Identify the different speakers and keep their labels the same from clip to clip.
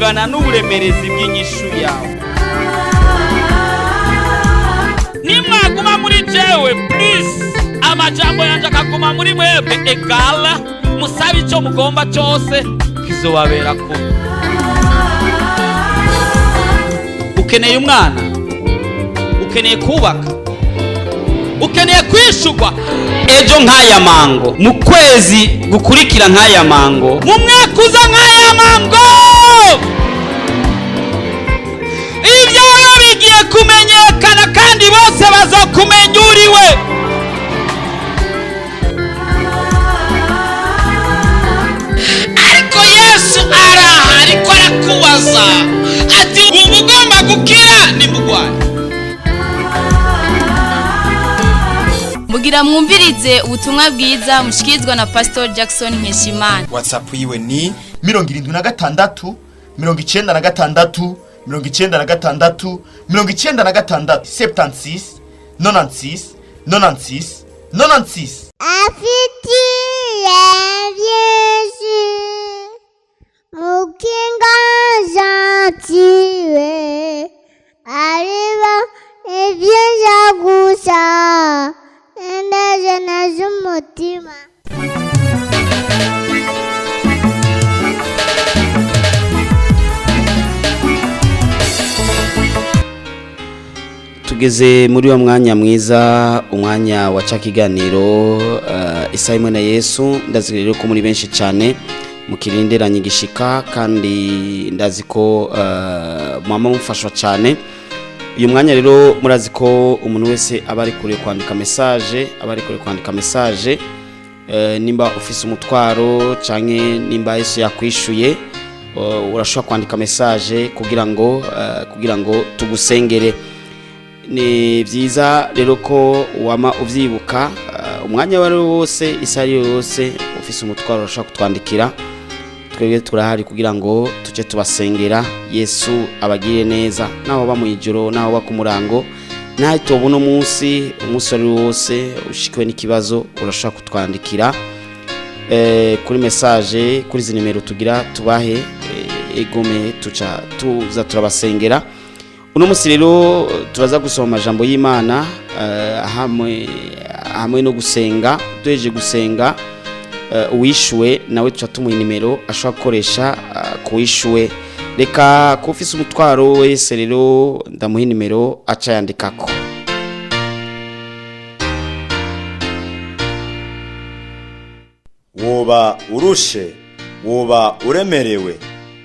Speaker 1: Bungana n'uburemerezi bw'inyishu yawe. Nimwaguma muri jewe, please, amajambo yanjye akaguma muri mwebwe, egala musabe icyo mugomba cyose, kizobabera kubi. Ukeneye umwana, ukeneye kubaka, ukeneye kwishurwa ejo nk'aya mango, mu kwezi gukurikira nk'aya mango, mu mwaka uza nk'aya mango. Ibyawe bigiye kumenyekana kandi bose bazokumenya uriwe. Ariko Yesu araha, ariko arakubaza ati: "Wumva ugomba gukira nimugwaye?"
Speaker 2: Mugira mwumvirize ubutumwa bwiza mushikirizwa na Pastor Jackson Nkeshimana.
Speaker 3: WhatsApp yiwe ni
Speaker 4: 76 96 96 96, 76 96 96 96.
Speaker 5: Afitiye byinshi mukinga gentile, ariba ibyiza gusa indege z'umutima.
Speaker 6: Tugeze muri wa mwanya mwiza, umwanya wa ca kiganiro isaha imwe na Yesu. Ndazi rero ko muri benshi cyane mukirindiranye igishika, kandi ndazi ko mwama mufashwa cyane. Uyu mwanya rero murazi ko umuntu wese aba ari kure kwandika message, aba ari kure kwandika message, nimba ufise umutwaro canke nimba Yesu yakwishuye, urashobora kwandika message kugira ngo tugusengere. Ni byiza rero ko wama ubyibuka, umwanya uwo ari wo wose, isaha ari yo yose, ufise umutwaro urashobora kutwandikira. Twebwe turahari kugira ngo tujye tubasengera, Yesu abagirire neza, naho ba mu ijoro, naho ba ku murango, naho tubona umunsi, umunsi uwo ari wo wose ushikiwe n'ikibazo, urashobora kutwandikira kuri message kuri izi nimero tugira tubahe, egome tuca tuza turabasengera. Uno munsi rero turaza gusoma amajambo y'Imana hamwe no gusenga. Duheje gusenga, uwishuwe nawe tuca tumuha nimero ashobora gukoresha kuwishuwe. Reka ko ufise umutwaro wese rero ndamuha nimero aca yandikako.
Speaker 3: Woba urushe, woba uremerewe,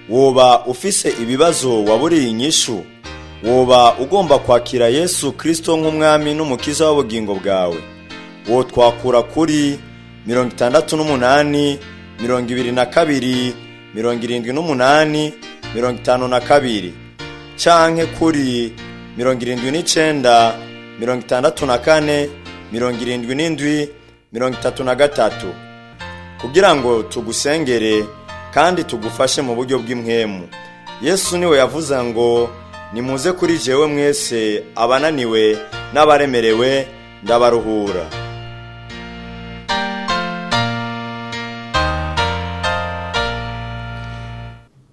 Speaker 3: woba ufise ibibazo waburiye inyishu, woba ugomba kwakira Yesu Kristo nk'umwami n'umukiza w'ubugingo bwawe, wotwakura kuri 68 22 78 52 canke kuri 79 64 77 33 kugira ngo tugusengere kandi tugufashe mu buryo bw'impwemu. Yesu niwe yavuze ngo: "Nimuze kuri jewe mwese abananiwe n'abaremerewe, ndabaruhura."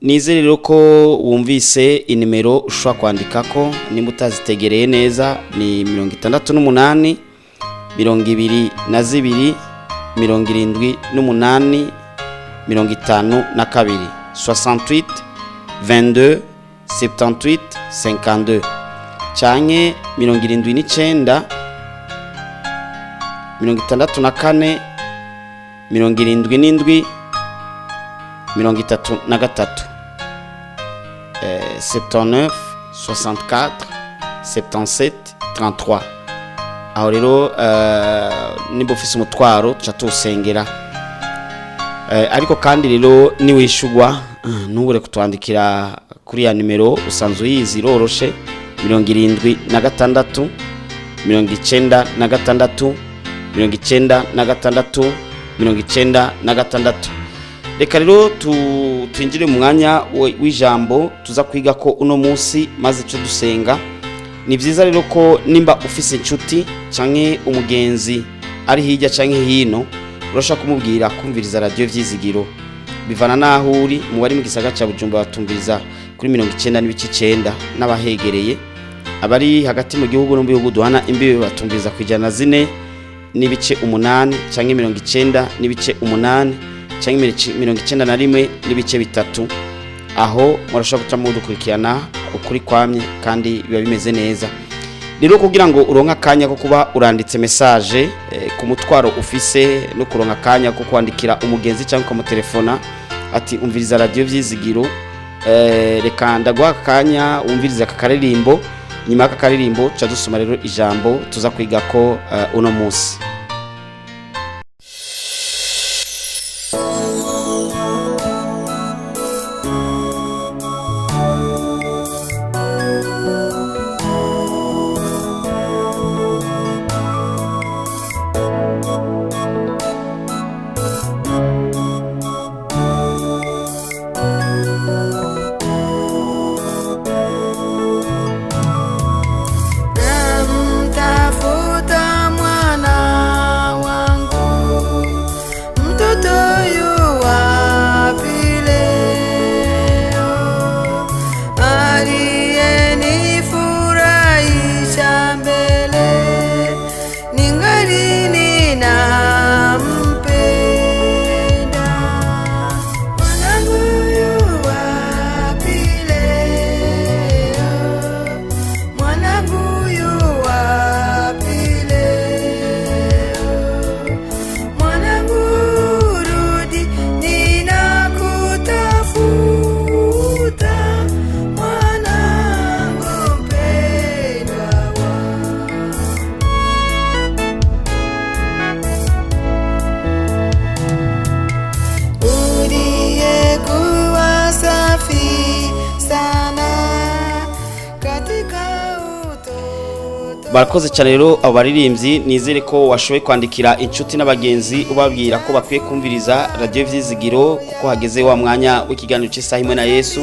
Speaker 6: Nizere rero ko wumvise inimero ushobora kwandikako. Nimba utazitegereye neza, ni 68 22 78 52, 68 22 78 52, canke 79 64 77 33, 79 64 77 33. Aho rero nimba ufise umutwaro tuca tuwusengera. Ariko kandi rero niwishugwa, ntubure kutwandikira kuri ya nimero usanzwe uyizi, iroroshe: 76 96 96 96. Reka rero twinjire mu mwanya w'ijambo tuza kwiga ko uno munsi, maze icyo dusenga. Ni byiza rero ko nimba ufise inshuti canke umugenzi ari hirya canke hino, urashobora kumubwira kumviriza Radiyo Vyizigiro. Bivana n'aho uri. Mu bari mu gisagara ca Bujumbura batumviriza Kuri 90.9 n'abahegereye, abari hagati mu gihugu no mu bihugu duhana imbibe batumviriza ku 104.8 canke 90.8 canke 91.3. Aho murashobora guca mudukurikirana ukuri kwamye kandi biba bimeze neza. Rero kugira ngo uronke akanya ko kuba uranditse message ku mutwaro ufise, no kuronka akanya ko kwandikira umugenzi cyangwa ukamutelefona ati umviriza radio Vyizigiro, reka ndaguha akanya wumvirize aka karirimbo. Nyuma y'aka karirimbo tuca dusoma rero ijambo tuza kwiga ko uno munsi.
Speaker 7: Namtafuta mwana wangu, mtoto yu wapi leo? Aliyenifurahisha mbele, ningali ninampenda. Mwanangu yu wapi leo? Mwanangu yu wapi leo? Mwanangu rudi, ninakutafuta. Mwanangu mpendwa wangu. Uliyekuwa safi sana katika utoto.
Speaker 6: Barakoze cyane rero abo baririmbyi. Nizere ko washoboye kwandikira inshuti n'abagenzi ubabwira ko bakwiye kumviriza radiyo Vyizigiro, kuko hageze wa mwanya w'ikiganiro cy'isaha imwe na Yesu.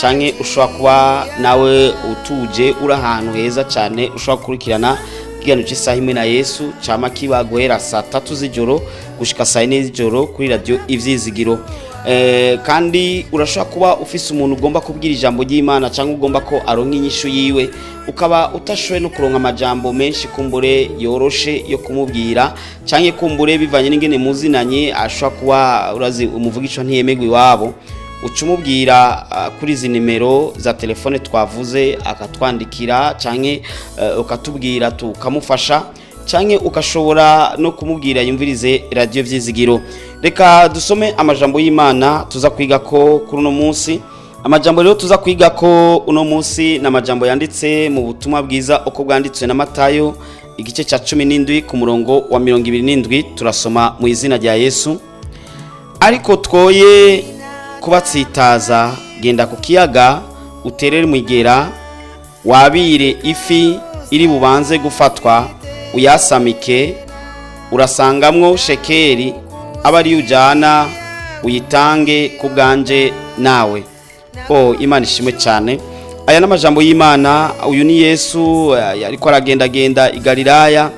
Speaker 6: Canke ushobora kuba nawe utuje, uri ahantu heza cyane ushobora gukurikirana ikiganiro cy'isaha imwe na Yesu cama kiba guhera saa 3 z'ijoro gushika saa 4 z'ijoro kuri radiyo Ivyizigiro. Kandi urashobora kuba ufise umuntu ugomba kubwira ijambo ry'Imana cyangwa ugomba ko aronka inyishu yiwe, ukaba utashoboye no kuronka amajambo menshi kumbure yoroshe yo kumubwira, canke kumbure bivanye n'ingene muzinanye ashobora kuba urazi umuvugisho ntiyemegwa iwabo, uca umubwira kuri izi nimero za telefone twavuze akatwandikira, canke ukatubwira tukamufasha, canke ukashobora no kumubwira yumvirize radio Vyizigiro. Reka dusome amajambo y'Imana tuza kwiga ko kuri uno munsi. Amajambo rero tuza kwiga ko uno munsi ni amajambo yanditse mu butumwa bwiza uko bwanditswe na Matayo, igice cya 17 ku murongo wa 27. Turasoma mu izina rya Yesu. Ariko twoye kubatsitaza, genda ku kiyaga uterere umugera, wabire ifi iri bubanze gufatwa, uyasamike, urasangamwo shekeri, aba ariyo ujyana uyitange ku bwanje nawe. Oh, Imana ishimwe cyane. Aya ni amajambo y'Imana. Uyu ni Yesu ariko aragendagenda i Galilaya,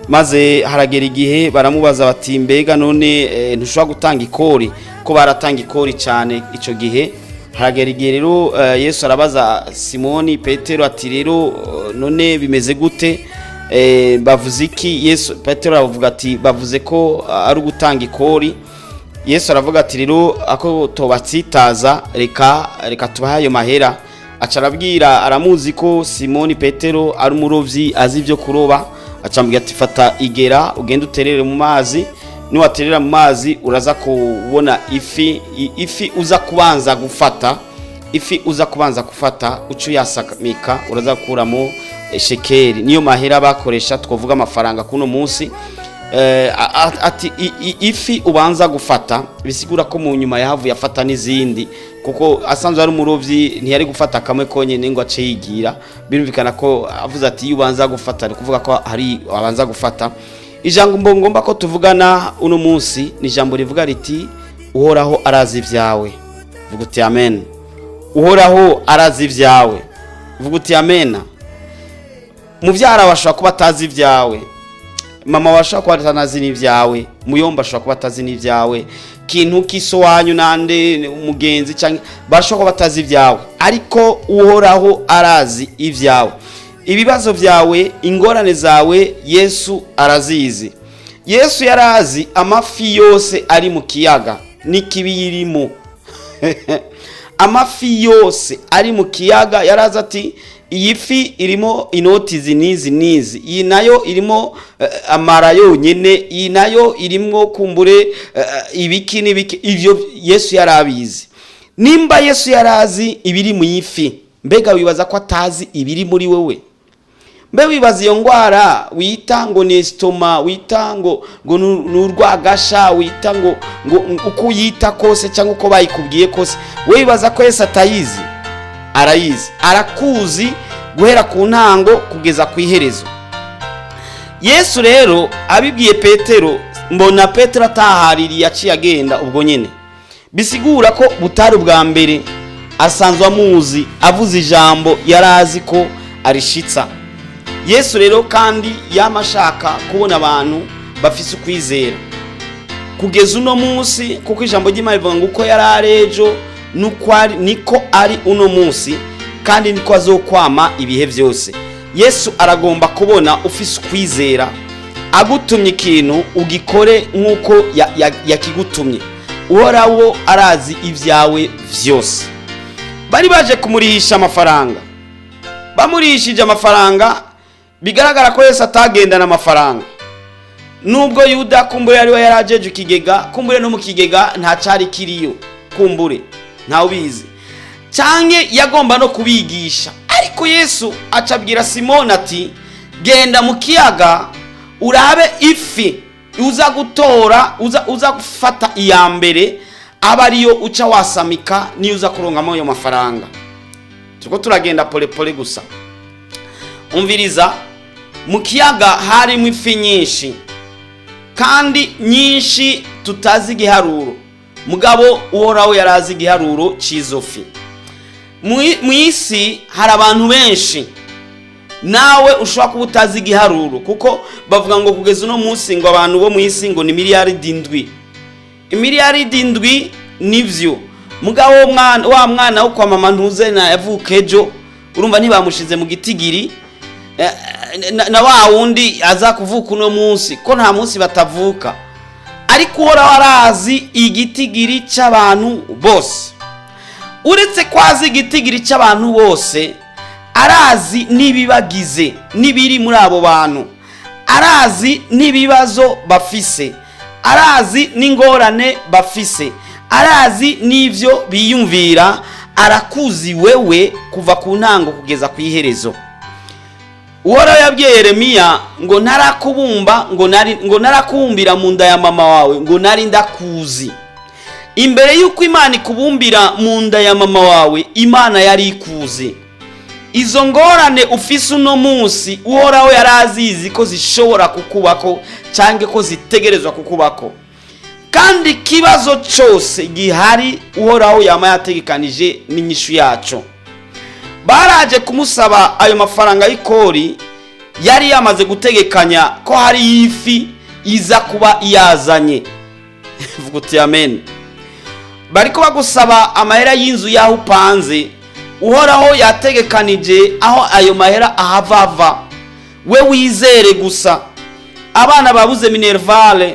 Speaker 6: maze haragera igihe baramubaza bati mbega none ntushobora gutanga ikori? Ko baratanga ikori cyane icyo gihe. Haragera igihe rero Yesu arabaza Simoni Petero ati rero none bimeze gute? Bavuze iki? Yesu Petero aravuga ati bavuze ko ari ugutanga ikori. Yesu aravuga ati rero ako tobatsitaza, reka tubahe ayo mahera. Aca arabwira, aramuzi ko Simoni Petero ari umurovyi azi ibyo kuroba, acambwira ati fata igera ugende uterere mu mazi, niwaterera mu mazi uraza kubona ifi. Ifi uza kubanza gufata, ifi uza kubanza gufata uca uyasamika, uraza gukuramo shekeri. Niyo mahera bakoresha, twavuga amafaranga kuno munsi. Ati ifi ubanza gufata, bisigura ko mu nyuma yahavuye afata n'izindi, kuko asanzwe ari umurovyi ntiyari gufata kamwe konyene ngo ace yigira. Birumvikana ko avuze ati iyo ubanza gufata, ni kuvuga ko hari abanza gufata. Ijambo ngomba ko tuvugana uno munsi ni ijambo rivuga riti Uhoraho arazi ibyawe. Vuga uti amen. Uhoraho arazi ibyawe. Vuga uti amen. Muvyara wawe ashobora kuba atazi ibyawe, mama wawe ashobora kuba atanazi n'ibyawe, muyomba ashobora kuba atazi n'ibyawe. kintu k'iso wanyu nande umugenzi cyangwa bashobora kuba batazi ibyawe, ariko Uhoraho arazi ibyawe. Ibibazo byawe, ingorane zawe, Yesu arazizi. Yesu yarazi amafi yose ari mu kiyaga n'ikibiyirimo. Amafi yose ari mu kiyaga yarazi ati iyi fi irimo inoti izi n'izi n'izi, iyi nayo irimo amara yonyine, iyi nayo irimo kumbure ibiki n'ibiki. Ibyo Yesu yarabizi. Nimba Yesu yarazi ibiri mu ifi, mbega wibaza ko atazi ibiri muri wewe? Mbe wibaza iyo ndwara wita ngo ni esitoma, wita ngo ni urwagasha, wita ngo uko uyita kose cyangwa uko bayikubwiye kose, we wibaza ko Yesu atayizi? Arayizi, arakuzi guhera ku ntango kugeza ku iherezo. Yesu rero abibwiye Petero, mbona Petero atahaririye, aciye agenda ubwo nyine. Bisigura ko butari ubwa mbere, asanzwe amuzi, avuze ijambo yari azi ko arishitsa. Yesu rero kandi yama ashaka kubona abantu bafise ukwizera kugeza uno munsi, kuko ijambo ry'Imana rivuga ngo uko yari ari ejo nuko ari, niko ari uno munsi, kandi niko azokwama ibihe byose. Yesu aragomba kubona ufise ukwizera, agutumye ikintu ugikore nk'uko yakigutumye. Uhoraho arazi ibyawe byose. Bari baje kumurihisha amafaranga, bamurihishije amafaranga, bigaragara ko Yesu atagendana amafaranga. Nubwo Yuda kumbure yari we yarajeje ikigega, kumbure no mu kigega nta cyari kiriyo, kumbure ntawe ubizi, cyanke yagomba no kubigisha. Ariko Yesu acabwira Simoni ati genda mu kiyaga urabe ifi uza gutora, uza gufata iya mbere, aba ariyo uca wasamika, niyo uza kurongamo ayo mafaranga. Turiko turagenda pole pole gusa. Umviriza, mu kiyaga harimo ifi nyinshi kandi nyinshi tutazi igiharuro, mugabo Uhoraho yarazi igiharuro cy'izo fi. Mu isi hari abantu benshi, nawe ushobora kuba utazi igiharuro, kuko bavuga ngo kugeza uno munsi ngo abantu bo mu isi ngo ni 7 miliyari. 7 miliyari nivyo, mugabo wa mwana wo kwa mama ntuze na yavuka ejo, urumva ntibamushize mu gitigiri. Na wa wundi aza kuvuka uno munsi, ko nta munsi batavuka. Ariko Uhoraho arazi igitigiri cy'abantu bose. Uretse ko azi igitigiri cy'abantu bose, arazi n'ibibagize, n'ibiri muri abo bantu, arazi n'ibibazo bafise, arazi n'ingorane bafise, arazi n'ibyo biyumvira. Arakuzi wewe kuva ku ntango kugeza ku iherezo. Uhoraho yabwiye Yeremiya ngo narakubumba, ngo nari, ngo narakubumbira mu nda ya mama wawe, ngo nari ndakuzi. Imbere y'uko Imana ikubumbira mu nda ya mama wawe, Imana yari ikuzi. Izo ngorane ufise uno munsi, Uhoraho yari azizi ko zishobora kukubako cyangwa ko zitegerezwa kukubako. Kandi ikibazo cyose gihari, Uhoraho yama yategekanije n'inyishu yaco. Baraje kumusaba ayo mafaranga y'ikori, yari yamaze gutegekanya ko hari ifi iza kuba iyazanye. Vuga uti amen. Bariko bagusaba amahera y'inzu y'aho upanze, Uhoraho yategekanije aho ayo mahera ahavava, we wizere gusa. Abana babuze minerval,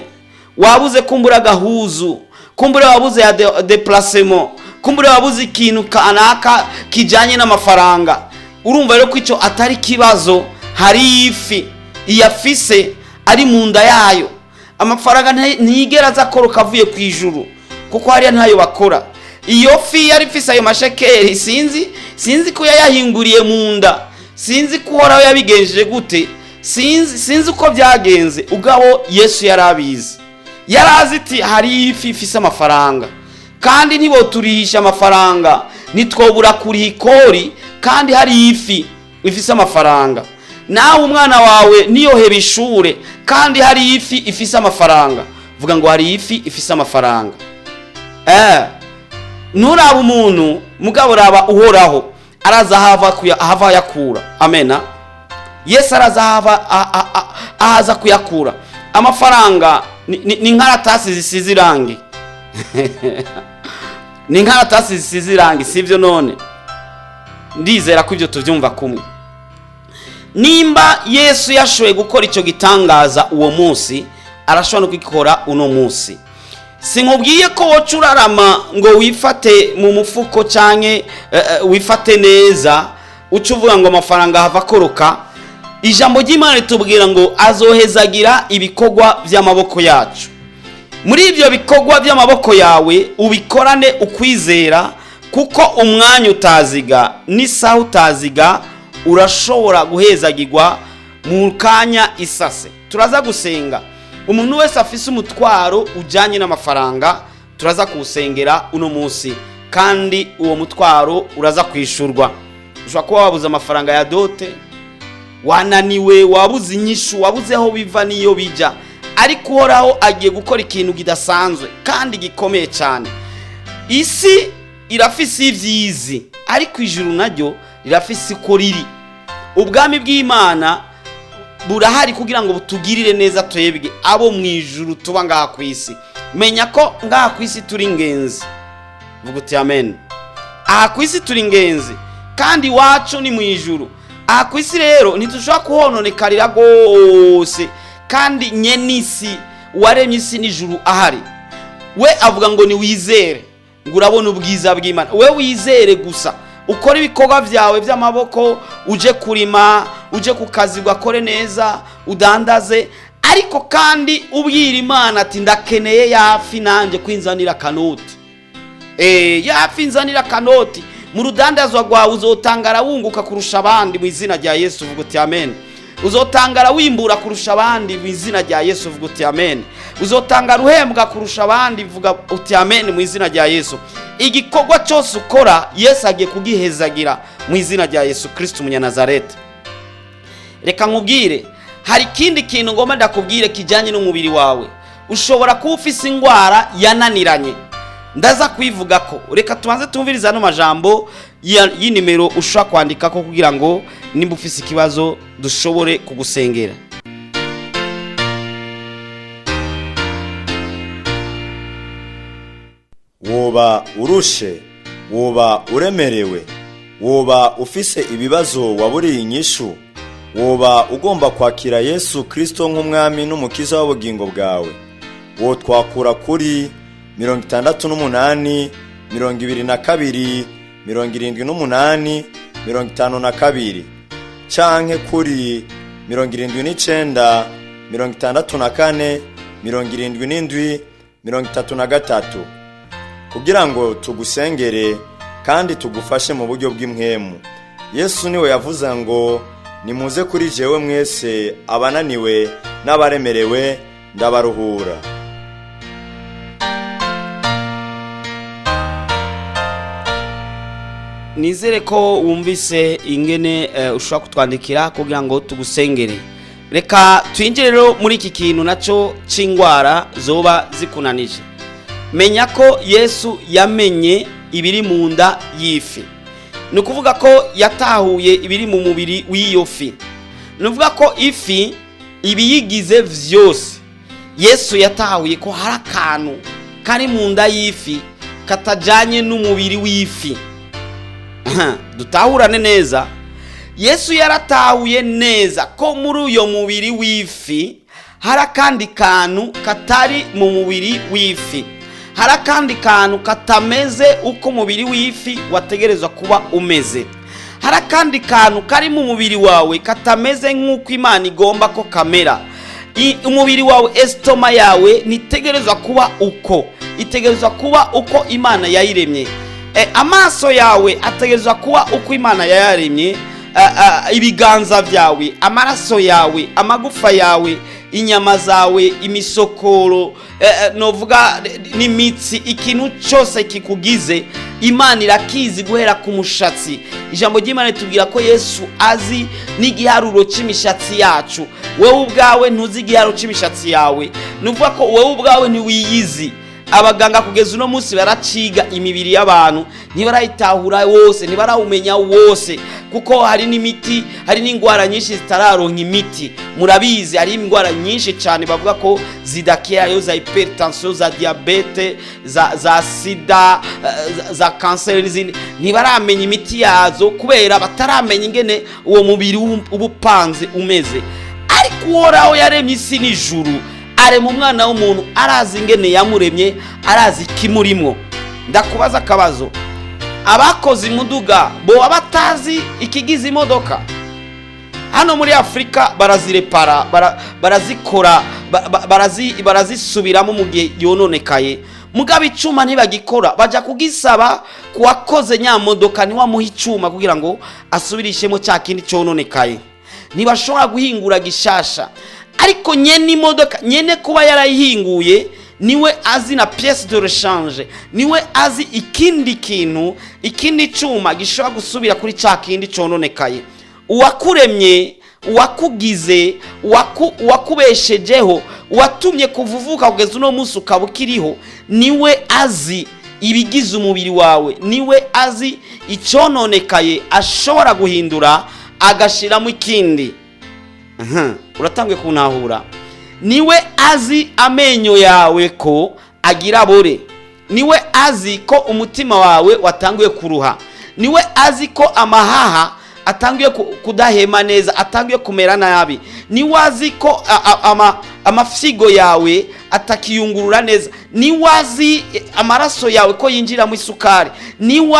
Speaker 6: wabuze kumbura agahuzu, kumbura wabuze ya déplacement, kumbura wabuze ikintu kanaka kijanye n'amafaranga. Urumva rero ko icyo atari kibazo, hari ifi iyafise ari mu nda yayo. Amafaranga ntiyigera aza akoroka avuye ku ijuru, kuko hariya ntayo bakora. Iyo fi yari ifise ayo mashekeri, sinzi ko yayahinguriye mu nda, sinzi ko Uhoraho yabigenjeje gute, sinzi uko byagenze. Ugabo Yesu yari abizi, yari azi iti hari ifi ifise amafaranga, kandi ntiboturihisha amafaranga, ntitwobura kuriha ikori kandi hari ifi ifise amafaranga. Nawe umwana wawe niyoheba ishure kandi hari ifi ifise amafaranga. Vuga ngo hari ifi ifise amafaranga. Nturaba umuntu, mugabo raba Uhoraho, araza ahava ayakura. Amena. Yesu araza ahava ahaza kuyakura. Amafaranga ni nkaratasi zisize irangi. Ni inkaratasi zisize irangi, sibyo? None ndizera ko ibyo tubyumva kumwe. Nimba Yesu yashoboye gukora icyo gitangaza uwo munsi, arashobora no kugikora uno munsi. Sinkubwiye ko woca urarama ngo wifate mu mufuko cyangwa wifate neza, uca uvuga ngo amafaranga hava akoroka. Ijambo ry'Imana ritubwira ngo azohezagira ibikorwa by'amaboko yacu. Muri ibyo bikorwa by'amaboko yawe ubikorane ukwizera, kuko umwanya utaziga n'isaha utaziga urashobora guhezagirwa mu kanya isase. Turaza gusenga. Umuntu wese afise umutwaro ujyanye n'amafaranga, turaza kuwusengera uno munsi, kandi uwo mutwaro uraza kwishurwa. Ushobora kuba wabuze amafaranga ya dote, wananiwe, wabuze inyishu, wabuze aho biva n'iyo bijya, ariko Uhoraho agiye gukora ikintu kidasanzwe kandi gikomeye cyane. Isi irafise ibyizi, ariko ijuru naryo rirafise uko riri. Ubwami bw'Imana burahari kugira ngo butugirire neza twebwe abo mu ijuru tuba ngaha ku isi. Menya ko ngaha ku isi turi ingenzi. Vuga uti amen. Aha ku isi turi ingenzi, kandi iwacu ni mu ijuru. Aha ku isi rero ntitushobora kuhononekarira rwose, kandi nyenisi uwaremye isi n'ijuru ahari. We avuga ngo niwizere, ngo urabona ubwiza bw'Imana. We wizere gusa, ukore ibikorwa byawe by'amaboko, uje kurima, uje ku kazi ugakore neza, udandaze, ariko kandi ubwira Imana ati ndakeneye yafi nanjye kwinzanira akanoti. Yafi nzanira akanoti. Mu rudandazwa rwawe uzotangara wunguka kurusha abandi mu izina rya Yesu. Uvuga uti amen. Uzotangara wimbura kurusha abandi mu izina rya Yesu. Uvuga uti amen. Uzotangara uhembwa kurusha abandi. Vuga uti amen mu izina rya Yesu. Igikorwa cyose ukora, Yesu agiye kugihezagira mu izina rya Yesu Kristo umunyanazareti. Reka nkubwire, hari ikindi kintu ngomba ndakubwire kijyanye n'umubiri wawe. Ushobora kuba ufise indwara yananiranye, ndaza kuyivuga ko. Reka tubanze tumvirize ano majambo y'inimero ushobora kwandika ko kugira ngo nimba ufise ikibazo dushobore kugusengera.
Speaker 3: Woba urushe, woba uremerewe, woba ufise ibibazo waburiye inyishu, woba ugomba kwakira Yesu Kristo nk'umwami n'umukiza w'ubugingo bwawe, wotwakura kuri 68 22 78 52 canke kuri 79 64 77 33 kugira ngo tugusengere kandi tugufashe mu buryo bw'impwemu. Yesu niwe yavuze ngo nimuze kuri jewe mwese abananiwe n'abaremerewe, ndabaruhura.
Speaker 6: Nizere ko wumvise ingene ushobora kutwandikira kugira ngo tugusengere. Reka twinjire rero muri iki kintu nacyo cy'indwara zoba zikunanije. Menya ko Yesu yamenye ibiri mu nda y'ifi, ni ukuvuga ko yatahuye ibiri mu mubiri w'iyo fi. Ni ukuvuga ko ifi ibiyigize byose, Yesu yatahuye ko hari akantu kari mu nda y'ifi katajyanye n'umubiri w'ifi. Dutahurane neza, Yesu yaratahuye neza ko muri uyo mubiri w'ifi hari akandi kantu katari mu mubiri w'ifi, hari akandi kantu katameze uko umubiri w'ifi wategerezwa kuba umeze, hari akandi kantu kari mu mubiri wawe katameze nk'uko Imana igomba ko kamera. Umubiri wawe, esitoma yawe ntitegerezwa kuba uko, itegerezwa kuba uko Imana yayiremye. Amaso yawe ategerezwa kuba uko Imana yayaremye. Ibiganza byawe, amaraso yawe, amagufa yawe, inyama zawe, imisokoro, novuga n'imitsi, ikintu cyose kikugize Imana irakizi, guhera ku mushatsi. Ijambo ry'Imana ritubwira ko Yesu azi n'igiharuro cy'imishatsi yacu. Wowe ubwawe ntuzi igiharuro cy'imishatsi yawe, ni ukuvuga ko wowe ubwawe ntiwiyizi. Abaganga kugeza uno munsi baraciga imibiri y'abantu, ntibarayitahura wose, ntibarawumenya wose. Kuko hari n'imiti, hari n'indwara nyinshi zitararonka imiti. Murabizi, hari indwara nyinshi cyane bavuga ko zidakira, yo za hypertension, za diabète, za sida, za kanseri n'izindi. Ntibaramenya imiti yazo kubera bataramenya ingene uwo mubiri uba upanze umeze. Ariko Uhoraho yaremye isi n'ijuru, arema umwana w'umuntu, arazi ingene yamuremye, arazi ikimurimo. Ndakubaza akabazo: abakoze imuduga boba batazi ikigize imodoka? Hano muri Afurika barazirepara, barazikora, barazisubiramo mu gihe yononekaye. Mugabo icuma ntibagikora, bajya kugisaba ku wakoze nyamodoka, ntiwamuha icuma kugira ngo asubirishemo cya kindi cyononekaye. Ntibashobora guhingura gishasha. Ariko nyene imodoka, nyene kuba yarayihinguye, niwe azi na pièce de rechange, niwe azi ikindi kintu, ikindi cuma gishobora gusubira kuri cya kindi cononekaye. Uwakuremye, uwakugize, uwakubeshejeho, uwatumye kuvuvuka kugeza uno munsi ukaba ukiriho, niwe azi ibigize umubiri wawe, niwe azi icononekaye ashobora guhindura agashiramo ikindi. Uratanguye kuntahura? Niwe azi amenyo yawe ko agira abore, niwe azi ko umutima wawe watanguye kuruha, niwe azi ko amahaha atanguye kudahema neza, atanguye kumera nabi, niwe azi ko amafyigo yawe atakiyungurura neza, niwe azi amaraso yawe ko yinjiramo isukari, niwe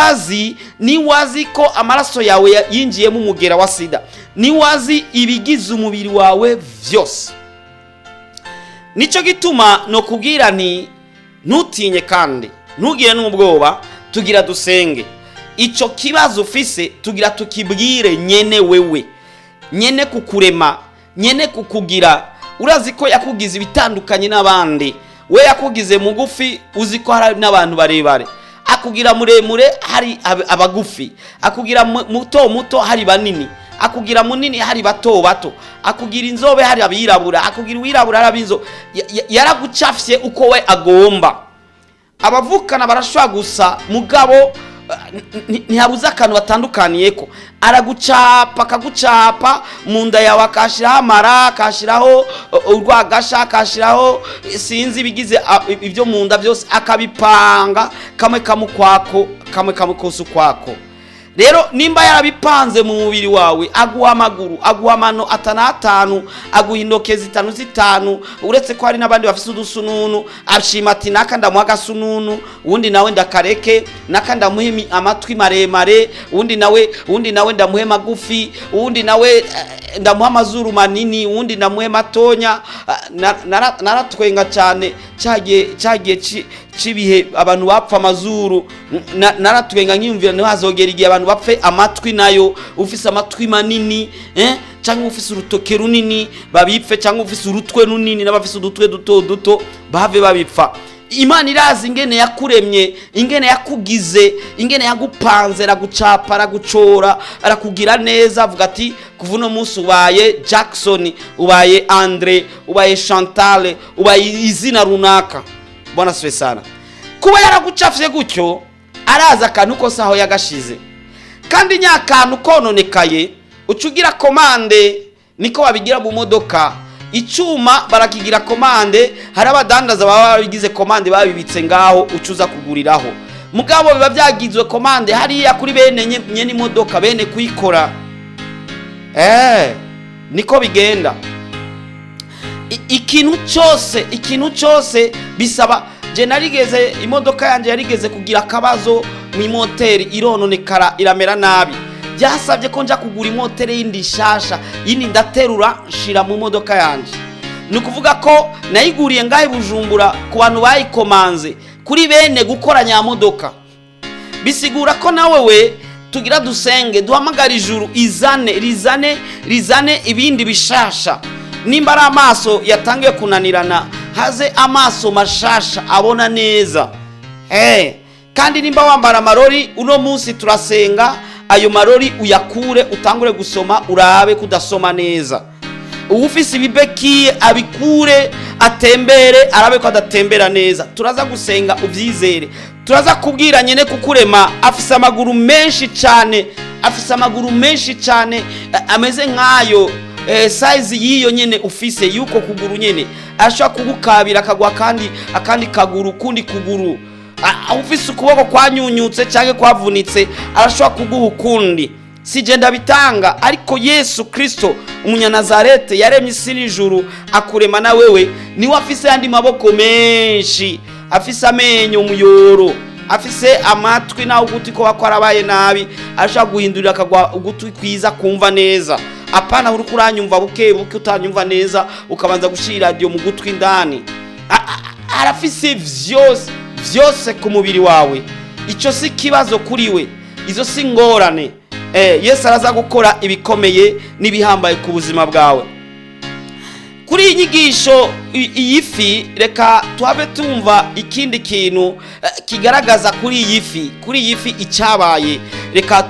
Speaker 6: azi ko amaraso yawe yinjiyemo umugera wa sida, niwe azi ibigize umubiri wawe vyose. Nicyo gituma nokubwira nti: ntutinye kandi ntugire n'ubwoba. Tugira dusenge. Icyo kibazo ufise tugira tukibwire nyene wewe, nyene kukurema, nyene kukugira. Urazi ko yakugize ibitandukanye n'abandi. We yakugize mugufi, uzi ko hari n'abantu barebare. Akugira muremure, hari abagufi. Akugira muto muto, hari banini. Akugira munini, hari bato bato. Akugira inzobe, hari abirabura. Akugira uwirabura, hari ab'inzobe. Yaragucafye uko we agomba. Abavukana barashobora gusa, mugabo ntihabuze akantu batandukaniye ko. Aragucapa, akagucapa mu nda yawe, akashyiraho amara, akashyiraho urwagasha, akashyiraho sinzi ibigize ibyo mu nda byose, akabipanga kamwe kamwe ukwako, kamwe kamwe kose ukwako. Rero nimba yarabipanze mu mubiri wawe, aguha amaguru, aguha amano atanu atanu, aguha intoke zitanu zitanu, uretse ko hari n'abandi bafise udusununu. Ashima ati: "Naka ndamuha agasununu, uwundi nawe ndakareke. Naka ndamuha amatwi maremare, uwundi nawe ndamuhe magufi, uwundi nawe ndamuha amazuru manini, uwundi ndamuhe matonya." Ah, naratwenga cyane cyagiye cibihe abantu bapfa amazuru. Naratwenga nkiyumvira niho hazogera igihe abantu bapfe amatwi nayo. Ufise amatwi manini, cyangwa ufise urutoke runini babipfe, cyangwa ufise urutwe runini n'abafise udutwe duto duto bave babipfa. Imana irazi ingene yakuremye, ingene yakugize, ingene yagupanze. Aragucapa, aragucora, arakugira neza. Avuga ati: "Kuva uno munsi ubaye Jackson, ubaye Andre, ubaye Chantal, ubaye izina runaka." Bwana siwe sana. Kuba yaragucafye gutyo, arazi akantu kose aho yagashize. Kandi nyakantu kononekaye, uca ugira commande. Niko babigira mu modoka, icyuma barakigira commande. Hari abadandaza baba babigize commande, babibitse ngaho, uca uza kuguriraho. Mugabo biba byagizwe commande hariya kuri bene nyene imodoka, bene kuyikora. Niko bigenda. Ikintu cyose bisaba. Je narigeze, imodoka yanjye yarigeze kugira akabazo mu imoteri, irononekara, iramera nabi. Byasabye ko nja kugura imoteri yindi nshasha, yindi ndaterura nshira mu modoka yanjye. Ni ukuvuga ko nayiguriye ngahe Bujumbura ku bantu bayikomanze kuri bene gukora nyamodoka. Bisigura ko nawe we tugira dusenge, duhamagara ijuru izane, rizane, rizane ibindi bishasha. Nimba ari amaso yatangiye kunanirana, haze amaso mashasha abona neza. Kandi nimba wambara amarori, uno munsi turasenga ayo marori uyakure, utangure gusoma, urabe kudasoma neza. Uwufise ibibekiye abikure, atembere, arabe ko adatembera neza. Turaza gusenga ubyizere. Turaza kubwira nyene kukurema, afise amaguru menshi cyane. Afise amaguru menshi cyane, ameze nk'ayo, size y'iyo nyene ufise yuko kuguru nyene. Ashobora kugukabira akagwa kandi akandi kaguru, kundi kuguru. Ufise ukuboko kwanyunyutse cyangwa kwavunitse, arashobora kuguha ukundi. Si je ndabitanga, ariko Yesu Kristo umunyanazarete yaremye isi n'ijuru, akurema na wewe, niwe afise yandi maboko menshi, afise amenyo umuyoro, afise amatwi, nawe ugutwi ko kwarabaye nabi ashobora guhindurira akagwa ugutwi kwiza kumva neza. Apana uri kuranyumva buke buke, utanyumva neza, ukabanza gushyira iradiyo mu gutwi indani. Arafise vyose vyose ku mubiri wawe. Icyo si ikibazo kuri we, izo si ingorane. Yesu araza gukora ibikomeye n'ibihambaye ku buzima bwawe. Kuri iyi nyigisho iyi fi, reka tuhabe tumva ikindi kintu kigaragaza kuri iyi fi, kuri iyi fi icyabaye. Reka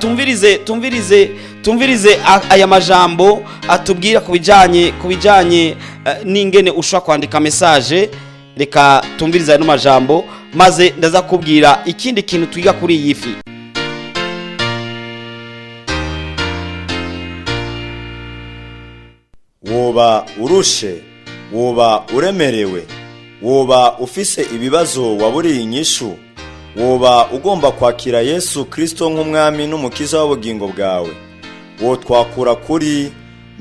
Speaker 6: tumvirize aya majambo atubwira ku bijanye n'ingene ushobora kwandika message. Reka tumvirize ano majambo, maze ndaza kubwira ikindi kintu twiga kuri iyi fi.
Speaker 3: Woba urushe, woba uremerewe, woba ufise ibibazo waburiye inyishu, woba ugomba kwakira Yesu Kristo nk'umwami n'umukiza w'ubugingo bwawe, wotwakura kuri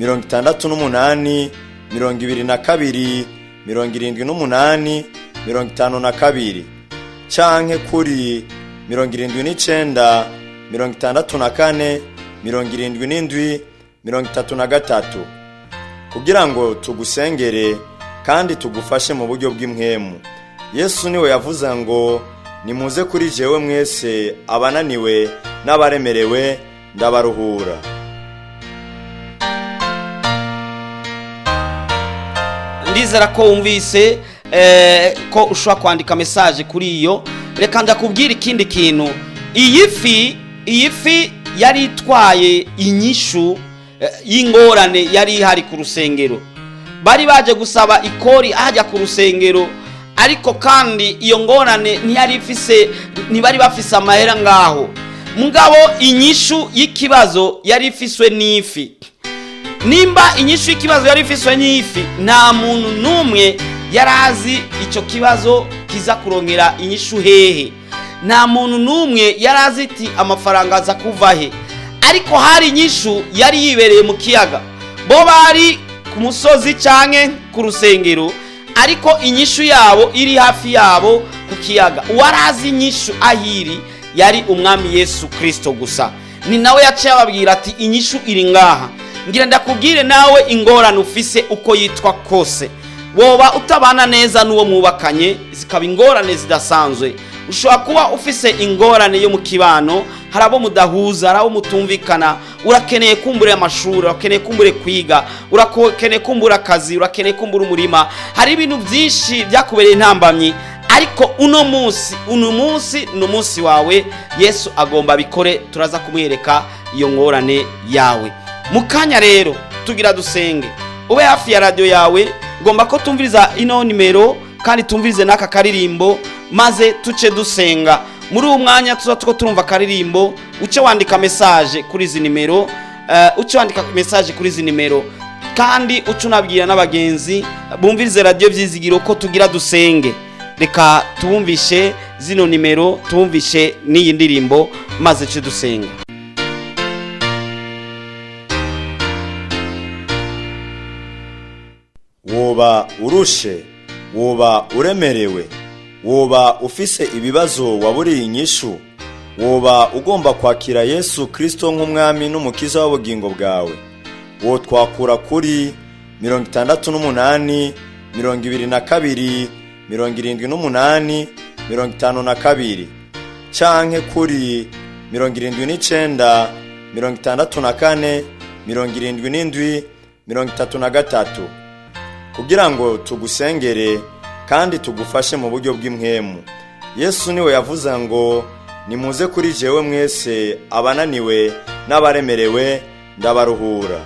Speaker 3: 68 22 78 52, canke kuri 79 64 77 33, kugira ngo tugusengere kandi tugufashe mu buryo bw'impwemu. Yesu niwe yavuze ngo: "Nimuze kuri jewe mwese abananiwe n'abaremerewe, ndabaruhura."
Speaker 6: Ndizera ko wumvise ko ushobora kwandika message kuri iyo. Reka ndakubwira ikindi kintu. Iyi fi yari itwaye inyishu y'ingorane yari ihari ku rusengero. Bari baje gusaba ikori hajya ku rusengero, ariko kandi iyo ngorane ntiyari ifise, ntibari bafise amahera ngaho. Mugabo inyishu y'ikibazo yari ifiswe n'ifi. Nimba inyishu y'ikibazo yari ifiswe n'ifi, nta muntu n'umwe yari azi icyo kibazo kiza kurongera inyishu hehe. Nta muntu n'umwe yari azi iti amafaranga aza kuva he, ariko hari inyishu yari yibereye mu kiyaga. Bo bari ku musozi canke ku rusengero, ariko inyishu yabo iri hafi yabo ku kiyaga. Uwari azi inyishu ahiri yari umwami Yesu Kristo gusa. Ni nawe yaciye ababwira ati: "Inyishu iri ngaha." Ngira ndakubwire nawe, ingorane ufise uko yitwa kose, woba utabana neza n'uwo mwubakanye, zikaba ingorane zidasanzwe. Ushobora kuba ufise ingorane yo mu kibano, hari abo mudahuza, hari abo mutumvikana. Urakeneye kumbura amashuri, urakeneye kumbure kwiga, urakeneye kumbura akazi, urakeneye kumbura umurima. Hari ibintu byinshi byakubereye intambamyi, ariko uno munsi ni umunsi wawe. Yesu agomba abikore. Turaza kumwereka iyo ngorane yawe mu kanya. Rero tugira dusenge, ube hafi ya radiyo yawe. Ngomba ko tumviriza ino nimero kandi tumvirize n'aka karirimbo, maze tuce dusenga. Muri uwo mwanya tuza tuko turumva akaririmbo, uce wandika message kuri izi nimero, uce wandika message kuri izi nimero, kandi uce unabwira n'abagenzi bumvirize radiyo Byizigiro ko tugira dusenge. Reka tubumvishe zino nimero, tubumvishe n'iyi ndirimbo, maze tuce dusenga.
Speaker 3: Woba urushe, woba uremerewe, woba ufise ibibazo waburiye inyishu, woba ugomba kwakira Yesu Kristo nk'umwami n'umukiza w'ubugingo bwawe, wotwakura kuri 68 22 78 52, canke kuri 79 64 77 33, kugira ngo tugusengere kandi tugufashe mu buryo bw'impwemu. Yesu niwe yavuze ngo: "Nimuze kuri jewe mwese abananiwe n'abaremerewe, ndabaruhura."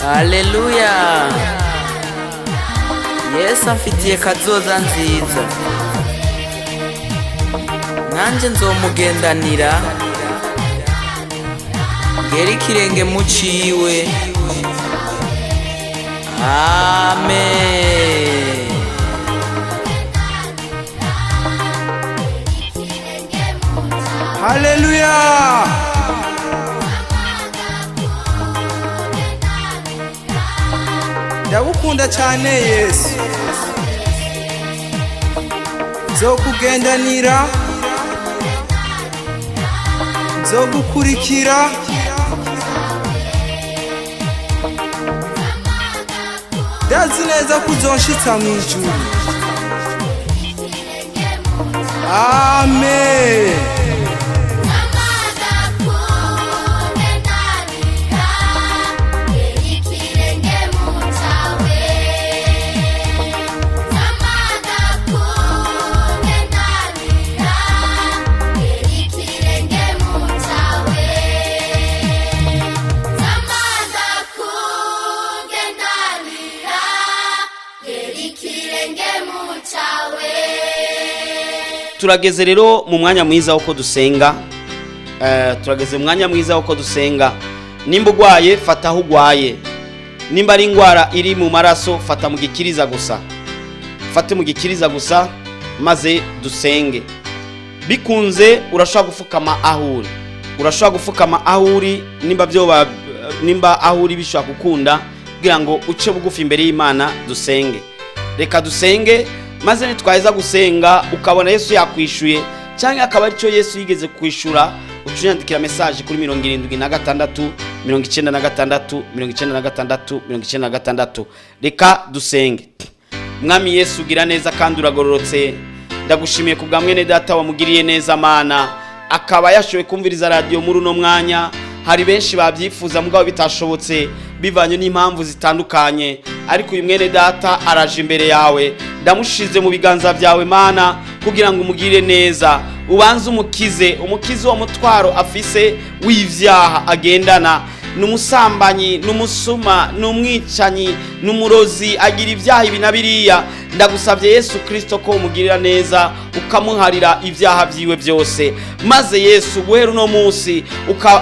Speaker 8: Haleluya! Yesu amfitiye kazoza nziza, nanjye nzomugendanira, ngere ikirenge mu ciwe. Amen.
Speaker 7: Haleluya! Ndagukunda cyane Yesu, nzokugendanira, nzogukurikira. Ndazi neza ko uzonshitsa mu ijuru. Amen.
Speaker 6: Turageze rero mu mwanya mwiza wo ko dusenga. Turageze mu mwanya mwiza wo ko dusenga. Nimba ugwaye, fata aho ugwaye. Nimba ari indwara iri mu maraso, fata mu gikiriza gusa, fate mu gikiriza gusa, maze dusenge. Bikunze urashobora gufukama aho uri, urashobora gufukama aho uri, nimba byoba, nimba aho uri bishobora gukunda, kugira ngo uce bugufi imbere y'Imana dusenge. Reka dusenge, maze nitwaheza gusenga ukabona Yesu yakwishuye, cyangwa akaba aricyo Yesu yigeze kwishura, ucunyandikira message kuri 76 96 96 96. Reka dusenge. Mwami Yesu, ugira neza kandi uragororotse. Ndagushimiye ku bwa mwene data wamugiriye neza, Mana, akaba yashoboye kumviriza radiyo muri uno mwanya. Hari benshi babyifuza mugabo bitashobotse bivanye n'impamvu zitandukanye, ariko uyu mwene data araje imbere yawe. Ndamushize mu biganza byawe, Mana, kugira ngo umugirire neza, ubanze umukize, umukize uwo mutwaro afise w'ivyaha agendana. Ni umusambanyi, ni umusuma, ni umwicanyi, ni umurozi, agira ibyaha ibi na biriya. Ndagusabye Yesu Kirisito ko umugirira neza, ukamuharira ibyaha byiwe byose, maze Yesu guhera uno munsi